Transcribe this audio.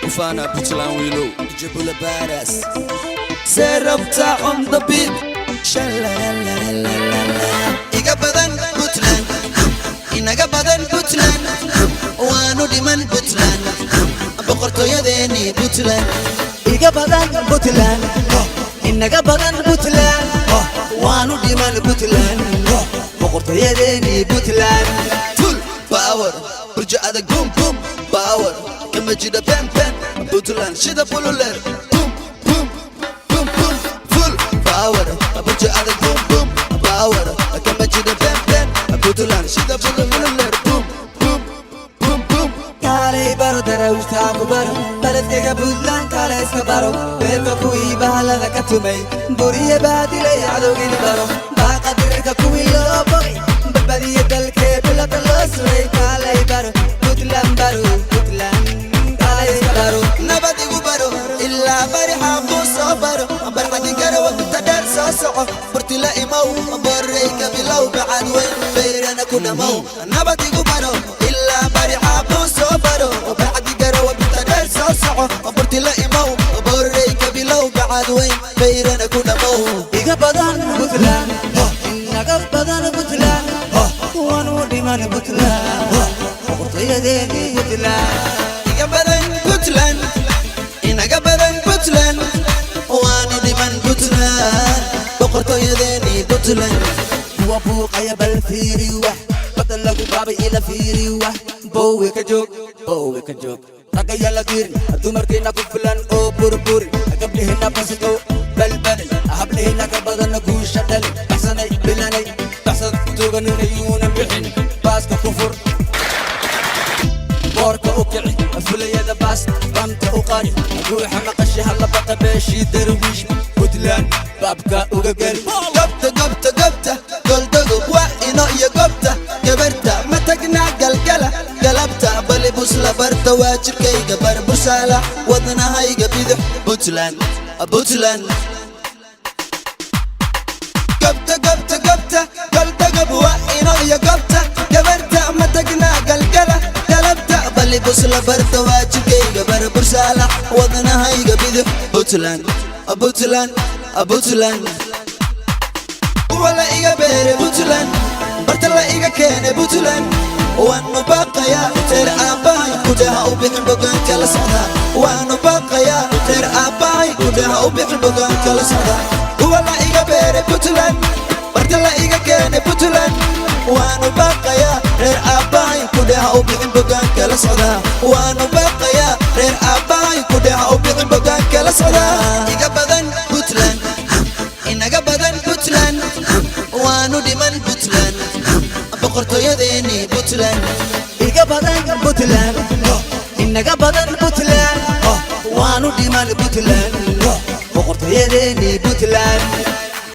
Waa ku faanaa Puntland, wiilow. Jabula badass. Serabta on the beat. Shalalalalala. Iga badan Puntland, inaga badan Puntland, waanu dhiman Puntland, boqortooyadeeni Puntland. Iga badan Puntland, inaga badan Puntland, waanu dhiman Puntland, boqortooyadeeni Puntland. Full power, burjo adag, boom boom power, kama jidha ben ben, Puntland shida bululer, boom boom boom boom. Full power, burjo adag, boom boom power, kama jidha ben ben, Puntland shida bululer, boom boom boom boom. Kaalay baro, daraawishtaa ku baro, baledkayga Puntland, kaale iska baro, beerka kuwii bahalada ka tumay, buriye baadilay cadowgini baro, baaqa dirirka kuwii loo bogay, badbadiye dalkee bilada loo suray. Kaalay baro Puntland, baro Puntland, kaalay iska baro. Nabad igu baro, ilaa bari xaabuu soo baro, barxadi garawa inta dheer soo soco, burtila imow, boreyka bilow, bacad weyn beyrana ku dhammow. Nabad igu baro, ilaa bari xaabuu soo baro, barxadi garawa inta dheer soo soco, burtila imow, boreyka bilow, bacad weyn beyrana ku dhammow. Iga badan Puntland, inaga badan Puntland, waanu dhiman Puntland, boqortooyadeeni Puntland. Iga badan Puntland, inaga badan Puntland, waanu dhiman Puntland, boqortooyadeeni Puntland. Kuwa buuqaya bal fiiri, wax badda lagu baabay ila fiiri, wax boowe ka joog, boowe ka joog. Ragaya la dirin, dumarkiina ku filan oo burburi, gabdhihina basito balbalay, hablihina ka badana guusha dhalay, baxsanay bilanay baxsad tuuganina bixin, baaska ku fur, boorka u kici, fulayada baas bamta u qari, guuxa maqashi hala baqa, beeshii Darwiish Puntland baabka uga geli. Gobta, gobta, gobta Goldogob waa ino iyo gobta gabarta ma tagnaa, galgala galabta balibus la barta, waa jirkayga barbursaala, wadnahayga bidix Puntland, Puntland. Gobta, gobta, gobta Goldogob waa ino iyo gobta gabarta ma tagnaa, galgala galabta balibus la barta, waa jirkayga barbursaala, wadnahayga bidix Puntland, Puntland, Puntland. Kuwa la iga beere Puntland, barta la iga keene Puntland, waanu baaqayaa reer aabbahay, gudaha u bixin bogaanka la socda. Waanu baaqayaa reer aabbahay, gudaha u bixin bogaanka la socda. Kuwa la iga beere Puntland, barta la iga keene Puntland, waanu baaqayaa reer aabbahay, gudaha u bixin bogaanka la socda. Waanu baaqayaa reer aabbahay, gudaha u bixin bogaanka la socda. Iga badan Puntland, inaga badan Puntland, waanu dhiman Puntland, boqortooyadeeni Puntland. Iga badan Puntland, inaga badan Puntland, waanu dhiman Puntland, boqortooyadeeni Puntland.